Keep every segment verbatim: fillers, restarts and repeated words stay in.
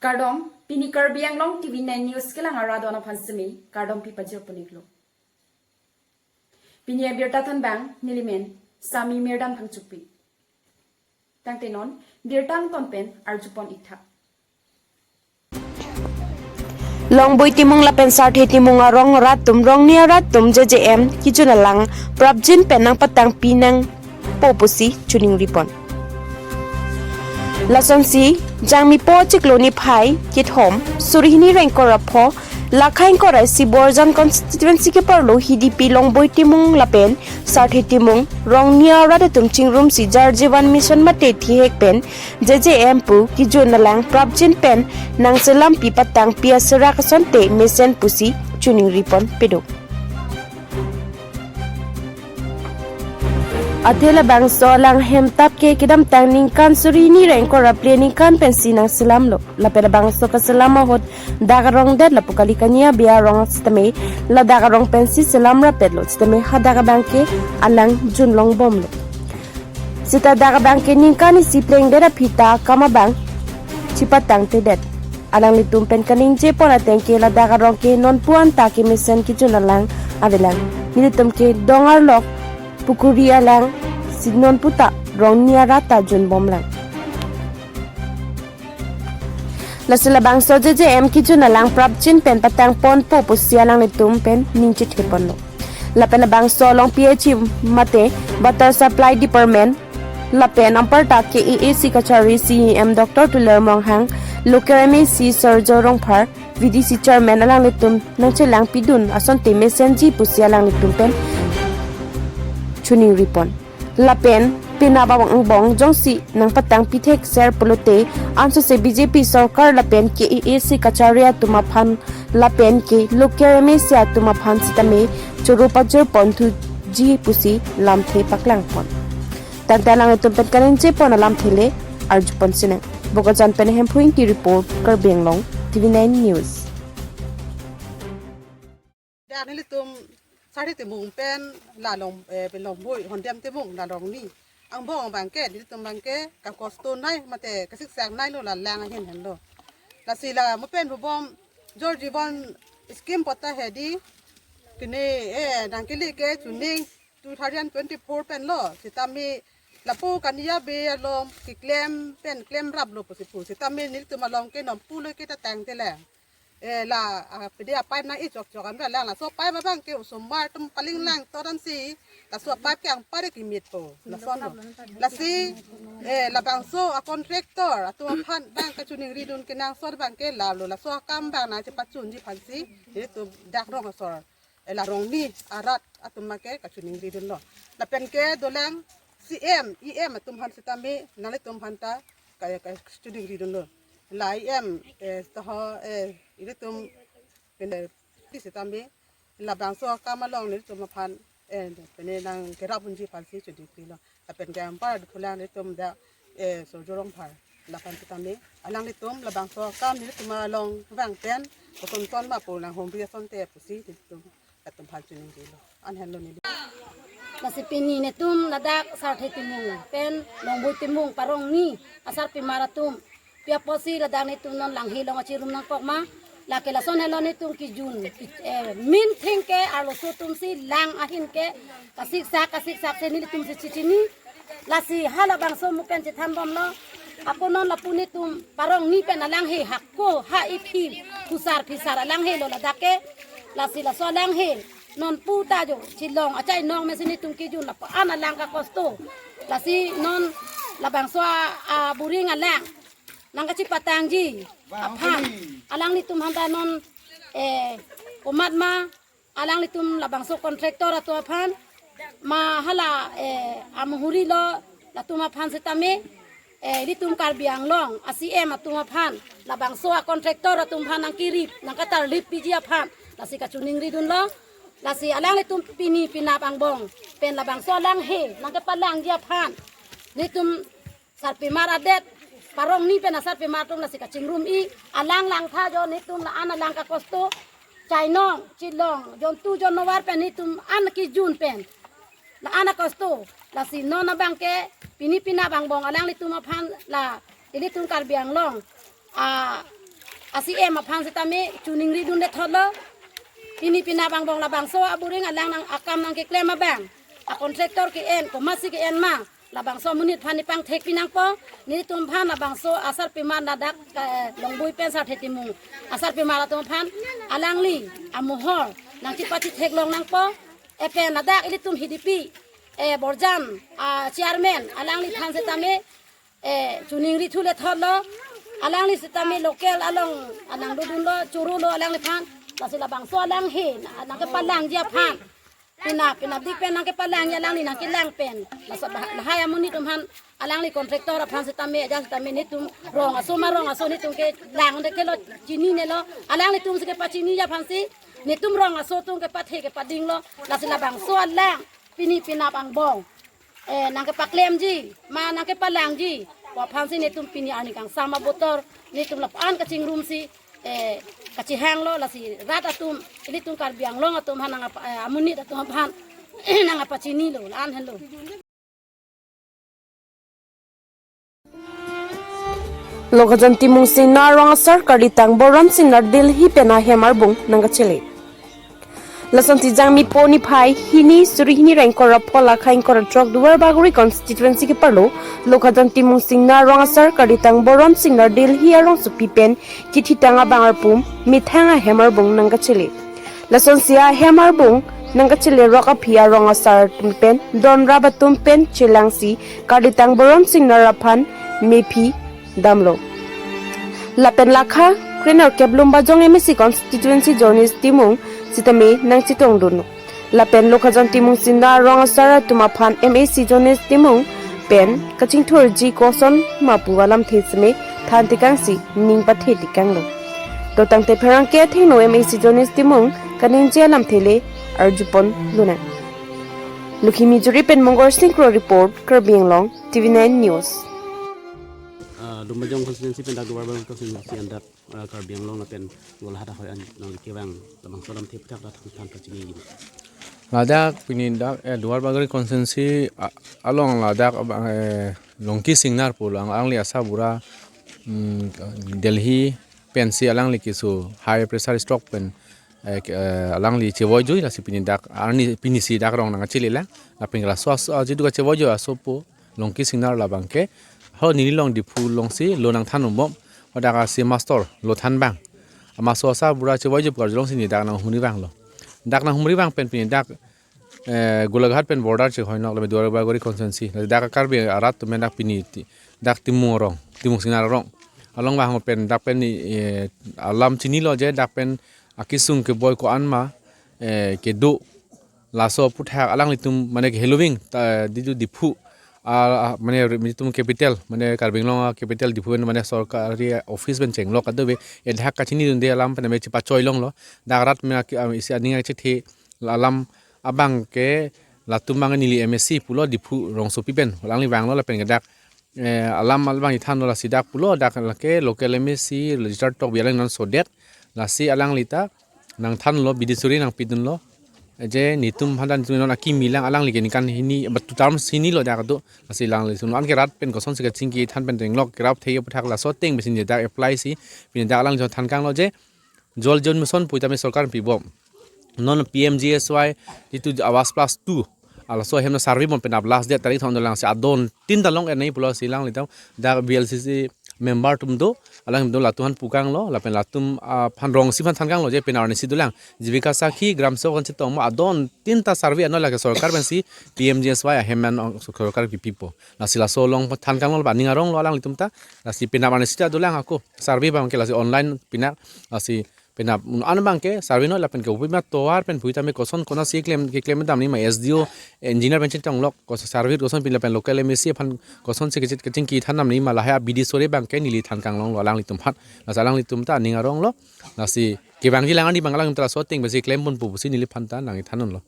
Kardom, pini Karbi Anglong T V nine News kelang arat aphan semi kardom pi pajir pon-iklo. Pini abirta thanbang nelimen Sami Mirdam Phangchokpi. Tangte non birta angton pen arju pon-ik tha. Longboi Timung lapen Sarthe Timung arong rat atum, rongni arat atum J J M kejun alang prapjin pen nangpatangpi nangpo pusi choningri pon. Lasonsi Jangmipo chiklo niphai kethom, suri hini ra ingkoi ra pho, lakha ingkoi ra isi Borjan constituency keparlo Hidipi, Longboi Timung lapen Sarthe Timung, rongni arat atum chingrumsi Jal Jeevan Mission mate thihek pen J J M pu kejun alang prapjin pen nangselampi patangpi aserak asonte mesen pusi choningri pon pado. Athe labangso alang hemtap ke kedamtang ningkan suri hini ra ingkoi ra phli aningkan pensi nangselamlo. Lapen labangso kaselam ahut dak arong det lapu kali kania bia arong sitame ladak arong pensi selam rapetlo sitame hadak abangke alang junlong bomlo. Sita dak abangke ningkan isi plengdet aphi ta akam abang chipatangtedet. Alanglitum pen kaningje pon ateng ke ladak arong ke nonpu anta kemesen kejun alang avelang. Nelitum ke dong arlok pukuri alang si nonpu ta rongni arat ta junbomlang. Lasi labangso J J M kejun alang prapjin pen patang ponpo pusi alanglitum pen ningje theponlo. Lapen labangso along P H E mate Water Supply Department lapen anparta K A A C kachari C E M Doctor Tuliram Ronghang, local M A C Surjya Rongphar, V D C Chairman alanglitum nangchelangpidun asonte mesenji pusi alanglitum pen choningri pon. Lapen penap angbong jongsi nangpatangpi thekser pulote ansose B J P sorkar lapen K A A C kachari atum aphan lapen ke local M A C atum aphan sitame choro pajor ponthuji pusi lamthe paklang pon. Tangte alanglitum pen kaningje pon alamthe le arju pon sinang. Bokajan pen Hemphu Ingti report, Karbi Anglong T V nine News. Dak nelitum Sarthe Timung pen la Long, eh, pen Longboi Hondem Timung la rongni angbong abangke nelitum abangke kakosto nei mate kasiksak neilo, la lang ahin henlo. Lasi la mo pen bubom Jal Jeevan scheme pota hedi kene, eh, nangkele ke chuning two thousand twenty-four penlo, sitame lapu kania bia along keklem pen klemraplo pusi pu, sitame nelitum along ke nonpu le ke ta tangtelang. Eh, la, ah, pede apipe nang-i chokchok anra lang, laso pipe abangke osomar atum palinglang toransi laso pipe ke angpare kemitpo, lasonlo. Lasi, eh, labangso a contractor atum aphan abang kachoningridun kenangsot abangke lalo, laso akam abang nangchepachunji aphansi nelitum dak rong asor, eh, la rongni arat atum abangke kachoningridunlo. Lapen ke dolang C M, E M atum aphan sitame nanglitum aphanta ka, kachoningridunlo. La E M, eh, toho, eh, ilitum pene di sitame labangso akam along nelitum aphan, eh, pene nangkerap unji aphansi choningri lo. Lapen ke anpar phulang nelitum dak, eh, Surjya Rongphar, laphan sitame alanglitum labangso akam nelitum along vang pen koson ton ma pu nanghumri asonte pusi nelitum latum aphan choningrilo. An henlo neli. Lasi pini netum ladak Sarthe Timung pen Longboi Timung parongni asarpimar atum, pi apotsi ladak netum non langhe long achirum nangkok ma? Lake lason helo netum kejun, eh, main thing ke arloso atumsi lang ahin ke kasiksak kasiksak si nelitumsi chichini. Lasi halabangso mo pen chethanbomlo. Ako non lapu netum parongni pen alanghe hako ha iphi phusar phisar alanghelo ladak ke. Lasi laso alanghe nonpu ta jo chilong achai nong mesi netum kejun lapu an alang kakosto. Lasi non labangso a, a boring alang nangkachipatangji aphan alanglitum aphanta non, eh, komat ma alanglitum labangso contractor atum aphan ma hala, eh, amahuri lo latum aphan sitame, eh, ilitum Karbi Anglong a C M atum aphan labangso a contractor atum aphan nangkerip nangkatarlip piji aphan lasi kachoningridunlo. Lasi alanglitum pini penap angbong pen labangso alanghe nangkepalangji aphan netum sarpimar adet parongni pen asarpimar atum lasi kachingrum-i, alang langtha jo netum la an alang kakosto, chainong chilong jontu jonwar pen netum an kejun pen la an akosto. Lasi non abangke pini penap angbong alanglitum aphan la ilitum Karbi Anglong a a-C M aphan sitame choningri dunde thotlo. Pini penap angbong labangso aburing alang nang akam nangkeklem abang, a-contractor ke-en, komatsi ke-en ma, labangso amonit aphan nepangthek pinangpo. Nelitum aphan labangso asarpimar ladak, eh, Longbui pen Sarthe Timung asarpimar atum aphan alangli amohor nangchipachethek long nangpo. Epen ladak ilitum Hidipi, eh, Borjan, ah, chairman, alangliphan sitame, eh, choningri thule thotlo. Alangli sitame local along anang dodunlo, chorolo alangliphan. Lasi labangso alang he, na, nangkepalangji aphan, penap, penapdik pen nangkepalangji, alangli nangkelang pen, laso bah-, lahai amonit atum aphan, alangli contractor aphan sitame, ajat sitame netum rong aso ma rong aso netum kelang de kelo, chininelo. Alanglitum si kepachiniji aphansi netum rong aso atum kepathe kepadinglo. Lasi labangso alang pini penap angbong, eh, nangkepaklemji ma nangkepalangji pu aphansi netum pini arni kangsam abotor netum lapu-an kachingrumsi, eh, kachihanglo. Lasi rat atum, ilitum Karbi Anglong atum aphan nangkapa-, eh, amonit atum aphan nangkapachinilo, la-an henlo. Lokhajan Timung Singnar arong asar Karlitang Boron Singnar Delhi pen ahem arbung nangkachele. Lasonsi Jangmi po niphai hini suri hini ra ingkoi ra pho, lakha ingkoi ra throk, Duarbagori constituency keparlo Lokhajan Timung Singnar arong asar Karlitang Boron Singnar Delhi arongsopi pen kithitang abang arpum methang ahem arbung nangkachele. Lasonsi ahem arbung nangkachele rok aphi arong asar atum pen donrap atum pen chelangsi Karlitang Boron Singnar aphan mephi damlo. Lapen lakha krenerkep Lumbajong M A C constituency Jones Timung sitame nangchetongdunlo. Lapen Lokhajan Timung Singnar arong asar atum aphan M A C Jones Timung pen kachingthurji koson ma pu alamthe seme than tekangsi ning pathe tekanglo. To tangte pherangke athengno M A C Jones Timung kaningje alamthe le arjupon lonang. Lukhimi Juri pen Mongor Singh Kro report, Karbi Anglong, T V nine News. Ah, Lumbajong constituency pen dak Duarbagori constituency an dak, ah, Karbi Anglong lapen Golaghat ahoi an nangli kevang labangso alamthe aputhak dak than than kachiniji. Ladak pini dak, eh, Duarbagori constituency, ah, along ladak abang, eh, Longki Singnar pulo, ang, alangli asarbura, mm, Delhi pensi alangli keso high pressure stroke pen, eh, ke, eh, alangli chevoijui, lasi pini dak arni pinisi dak rong nangkachele lang. Lapen laso aso, ah, jidu kachevoijui asopo Longki Singnar labang ke, ho neli along Diphu alongsi lo nangthan umbom, ho dak asi master lo than abang. Amaso asarbura chevoijui pu karjulongsi neli dak nanghumri abanglo. Dak nanghumri abang pen pini dak, eh, Golaghat pen border chehoinok lapen Duarbagori constituency. Dak Karbi arat atum dak pini ti-, dak Timung arong, Timung Singnar arong along abang pen dak pen ni, eh, alam chinilo je dak pen akesung keboi ko-an ma, eh, kedo, laso aputhak alanglitum mane ke heloving ta didu Diphu, ah, ah, mane re-, nelitum capital, mane Karbi Anglong a-capital Diphu pen mane sorkari office pen chenglok kadokave, eh, dak kachinidunde alam pen me chepachoi longlo. Dak rat me ak-, ah, isi aning achethe alam abang ke latum abang neli M A C pulo Diphu rongsopi pen, alangli vanglo lapen ke dak, eh, alam abang ithanlo, lasi dak pulo, dak lake local M A C, Richard Tokbi alangli non sodet, lasi alangli ta nangthanlo, bidi suri nangpidunlo. Je netum aphan ta netum non akimi lang, alangli ke ningkan hini, but two terms hinilo dak do, lasi alangli sun an ke rat pen kosonsi kachingki than pen tenglok kerap thei aputhak laso ateng pensi dak apply si, pini dak alangli than kanglo je, Jal Jeevan Mission pu tame sorkar pibom. Non P M G S Y itu Awas Plus two. Alaso ahem na survey mon penap last date tarik thong dolang si adon tin ta long enai pulo si alanglitum dak B L C C member atum do, alangtum latum aphan pu kanglo, lapen latum, ah, aphan rongsi aphan than kanglo je pini arnisi dolang. Jibika Sakhi, Gram Sevak an chetong mo adon tin ta survey anlo lake sorkar pensi P M G S Y ahem an ong sorkar pipipo. Lasi laso along than kanglo ba ning aronglo alanglitum ta. Lasi penap arnisi ta dolang ako survey abang ke, lasi online penap, lasi penap un an abang ke survey noi lapen ke upi ma tovar pen pui tame koson konatsi klem, keklem dam ni ma S D O, engineer pen chetong lok, kos survey koson pin lapen local M A C aphan kosonsi kechit kachingki than dam ni ma, lahai bidi suri abang ke neli than kanglonglo alanglitum aphan. Lasi alanglitum ta ning aronglo. Lasi kevangji lang ani abang alanglitum ta laso ateng pensi klem ponpo pusi neliphan ta nangthan unlo.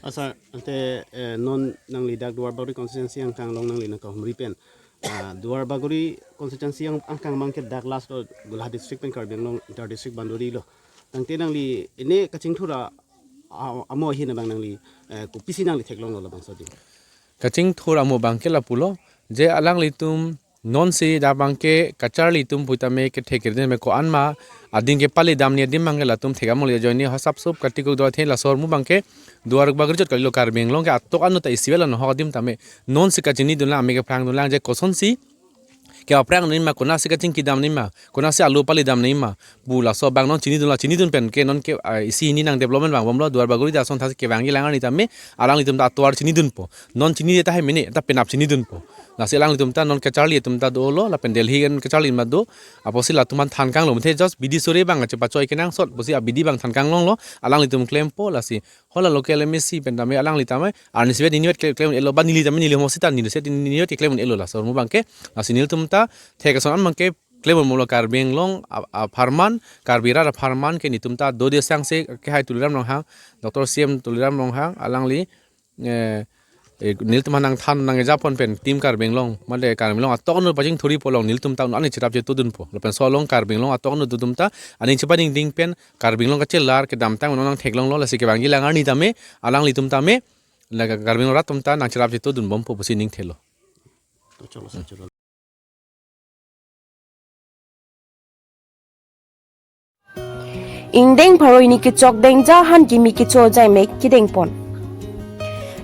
Asa, ante, eh, non nangli dak Duarbagori constituency angkang along nangli nangkahumri pen, ah, Duarbagori constituency ang, angkang abang ke dak last lo, Golaghat district pen Karbi Anglong inter district boundary lo. Tangte nangli ine kachingthur a, a, amo ahin abang nangli, eh, kopisi nangli theklonglo labangso dei? Kachingthur amo abang ke lapulo, je alanglitum Non si dak abangke kacharli atum pu tame kethek kere me ko-an ma adin kepali damji adim abangke latum thek amol ajoine hosap sop katikuk do athe laso ahormu abangke Duarbagori chot kalilo, Karbi Anglong ke atok anu ta isivel ano hok adim tame non si kachinidun lang, ame kephrangdun lang je kosonsi ke aphrang nangji ma, konatsi kachingki damji ma, konatsi alu pali damji ma pu laso abang non chinidun lang, chinidun pen ke non ke, ah, isi hini nang development vangbomlo, Duarbagori ta asonthotsi kevangji lang arni tame alanglitum ta atovar chinidunpo. Non chinine tahai mene ta penap chinidunpo. Lasi alanglitum ta non kacharli atum ta dolo, lapen Delhi an kacharli ma do. Apotsi latum aphan than kanglo, mate just bidi sore abang chepachoi kenangsot pusi abidi abang than kanglonglo, alanglitum klempo. Lasi hala local M A C pen tame alangli tame arnisi vet nini vet klem, klem un-elo, ba neli tame neli homosti ta neli si nini vet klem un-elo laso ahormu abangke. Lasi nelitum ta thek ason an abangke klem un-elo, Karbi Anglong a, apharman, Karbi rat apharman ke nelitum ta do de sangse kehai Tuliram Ronghang, Doctor C M Tuliram Ronghang alangli, eh, eh, nelitum aphan nangthan nangkejapon pen Team Karbi Anglong, mate Karbi Anglong atok anu pachingthurji pu along nelitum ta aning cherap chetudunpo. Lapen laso along Karbi Anglong atok anu atum ta aning chepaningding pen Karbi Anglong kachelar kedamtang un-e nangtheklonglo, lasi kevangji lang arni tame alanglitum tame la Karbi Anglong rat atum ta nangcherap chetudunbompo pusi ning thelo. Ingdeng pharo hini kechok Dengja ahan kimi kecho jaimek kedengpon.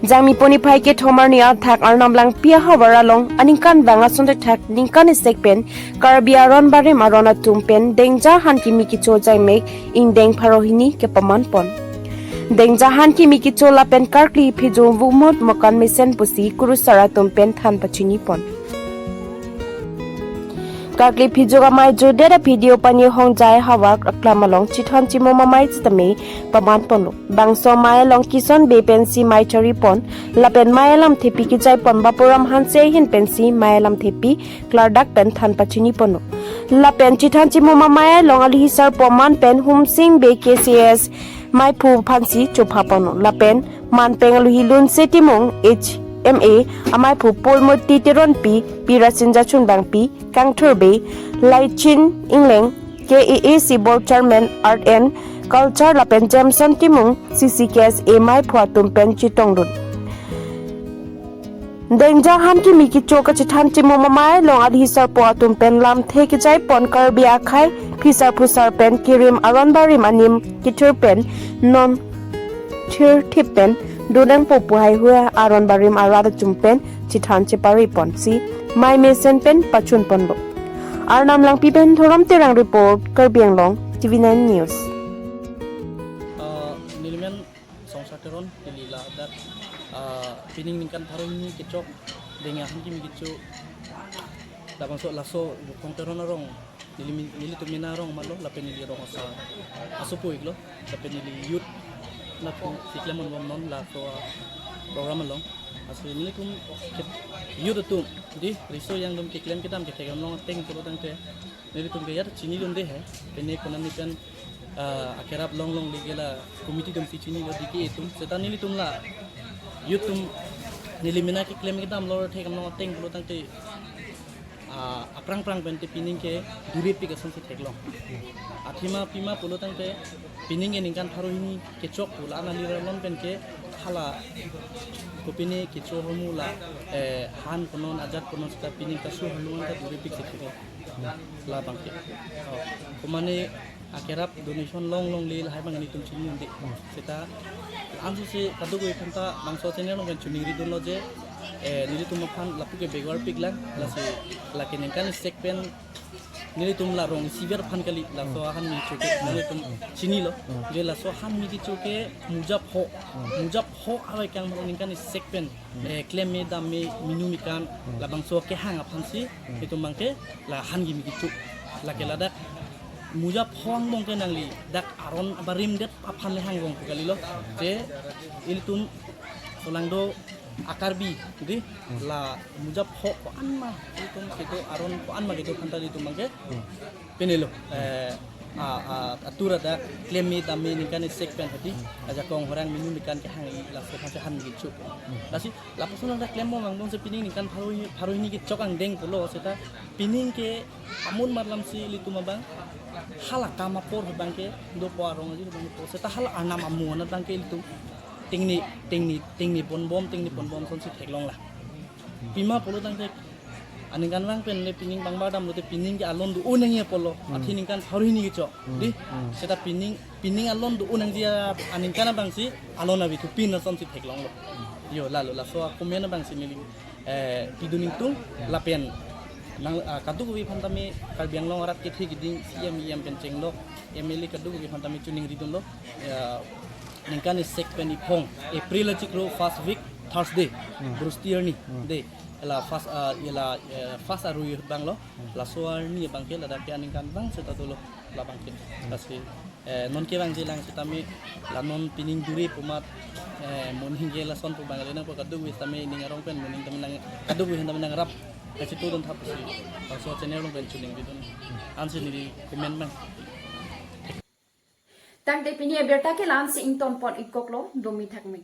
Jangmi pon niphai kethom arni athak Arnam Langpi ahavar along aningkanvang ason thak ningkan isek pen Karbi aron barim aron atum pen Dengja ahan kimi kecho jaimek ingdeng pharo hini kepamanpon. Dengja ahan kimi kecho lapen karkli phijung vumut mokan mesen pusi kurusar atum pen than pachinipon. Karkli phijung amei judet aphi Deopani Hongjai havar aklam along chithan chimum amei sitame pamanponlo. Bangso amei along Kison Bey pensi mei charipon, lapen mei alam thepi kejaipon Bapuram Hanse ahin pensi mei alam thepi klardak pen than pachiniponlo. Lapen chithan chimum amei along alohi sarpo man pen Humsing Bey K C S meiphu aphansi chophaponlo. Lapen man pen alohi Lunse Timung H M A, ameiphu Polmoti Teronpi, Pi Rasinja Chunbangpi, Kangthur Bey, Laichin Engleng, K A A C Board Chairman Art and Culture lapen Jameson Timung C C K S A meiphu atum pen chetongdun. Dengja ahan kimi kecho kachethan chimum amei along alohi sarpo atum pen lamthe kejaipon Karbi akhei phisar phusar pen kerim aron barim anim kethur pen non thirthip pen donangpo pu haihui aron barim arat atum pen chithan chepariponsi mei mesen pen pachunponlo. Arnam Langpi pen Thorom Terang report, Karbi Anglong, T V nine News. Ah, neli men Songsar Teron, neli ladak, ah, pining ningkan pharo hini kechok Dengja ahan kimi kecho labangso laso Wukong Teron arong, neli min-, nelitum mina arong malo, lapen neli rong asar asopo iklo, lapen neli youth lapu si klemponbom non laso program along. Lasi nelitum ke-, youth atum, dei, riso yang atum keklem kedam kethek along ateng pulo tangte nelitum ke ya chinidunde he, pine konat ni pen, ah, akerap longlongle ke la committee atum si chinilo, D K A atum, seta nelitum la youth atum neli mina keklem kedam lo thek along ateng pulo tangte, ah, aphrang phrang pen te pining ke durepik asonsi theklong. Athema pima pulo tangte pining ke ningkan pharo hini kechok pu la neli ralon pen ke hala kopine kecho ahormu la, eh, han konon ajat konon seta pining kasu ahormu an ta durepik si theklong. Labangke. Oh, komane akerap donation longlongle lahai abang nelitum chinidunde. Seta ansose kadokave aphanta bangso channel along pen choningridunlo je, eh, nelitum aphan lapu ke backward pik lang, lasi lake ningkan isek pen nelitum la rong isivet aphan kali, laso ahan kimi kecho ke nelitum chinilo. Je laso ahan kimi kecho ke muja pho, muja pho avai kang ningkan isek pen, eh, klem me dam me minu me kan, labangso kehang aphansi itum abangke la ahan kimi kecho. Lake ladak muja pho angbong ke nangli dak aron barim det aphan le hang angbong pu kalilo. Je ilitum solangdo a-Karbi, dei, la muja pho ko-an ma, ilitum kedo aron ko-an ma kedo aphanta ilitum abangke pinelo, eh, a, a, atur adak klem me dam me ningkan isek pen hadi ajakong horang minu me kan kehang, laso aphansi ahan kecho. Lasi lapuson ladak klembom angbong si pining ningkan pharo hi-, pharo hini kechok angdeng pulo, seta pining ke amun marlam si ilitum abang hala kam apor abangke dopo, arong aji abang dopo, seta hala Arnam amo anat abangke ilitum tengne, tengne, tengne ponbom, tengne ponbom asonsi theklong la. Pima pulo tangte Aningkanvang pen le pining bang bardam lote pining ke alon do-o nangji apotlo. Hmm. Athe ningkan pharo hini kecho. Hmm. Di, Hmm. seta pining, pining alon do-o nangji a-, aningkan abangsi alon abi thupin asonsi theklonglo. Yo, lalo, laso a-comment abangsi neli, eh, pidun ingtung, lapen nang, ah, kadokave aphan tame Karbi Anglong arat kethe keding C M E M pen chenglok, M L A kadokave aphan tame choningridunlo. Ya, ningkan isek pen iphong, April achiklo first week, Thursday, Hmm. Brusti arni, Hmm. de, ela first, ah, ela, eh, first arui abanglo, laso arni abangke ladak ke aningkanvang seta dolo labangke. Lasi, eh, non kevangji lang setame, la non pining duri pu amat, eh, moning ke lason pu abang le nangpo, kadokave tame ning arong pen moning tame nang, kadokave tame nangrap kachitudun thap si. Laso channel along pen choningridun. Ansi neli comment abang. Tangte pini abirta ke la-ansi ingtonpon-ik koklo, domi thakmi.